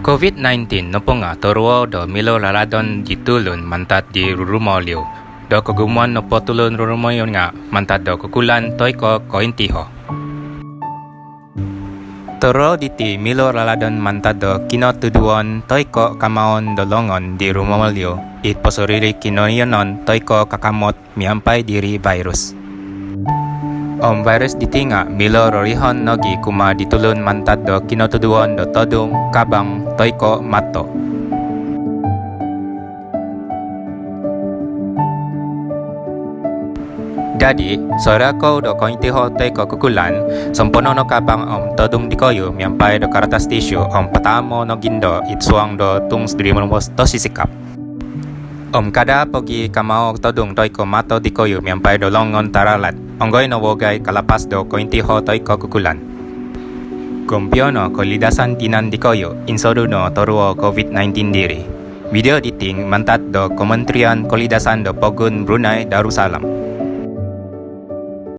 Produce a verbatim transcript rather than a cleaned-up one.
COVID nineteen nopo nga toruol do milo raladon di tulun mantad di rurumoliu. Do kogumuan nopo tulun rurumoliu nga mantad do kukulan toi ko kointiho. Toruol diti milo raladon mantad do kinotuduon toi ko kamaon do longon di rurumoliu i posorili kinoiyonon toi ko kakamot miampai diri virus. Om virus diti nga milo rorihon nogi kumaa di tulun mantad do kinotuduon do todung, kabang toi ko mato. Dadi, soira kou do kointiho toi ko kukulan, sompono no kabang om todung dikoyu miampai do karatas tisu om pataamo nogi ndo id suang do tung sdiri monomos do sisikap. Om kada pogi kamao todung toi ko mato dikoyu miampai do longon taralad. Ongoi no wogai kalapas do kointiho toi ko kukulan. Gompio no kolidasan tinan dikoyu insodu no toruol COVID nineteen diri. Video diti mantad do Kementerian Kolidasan do Pogun Brunei Darussalam.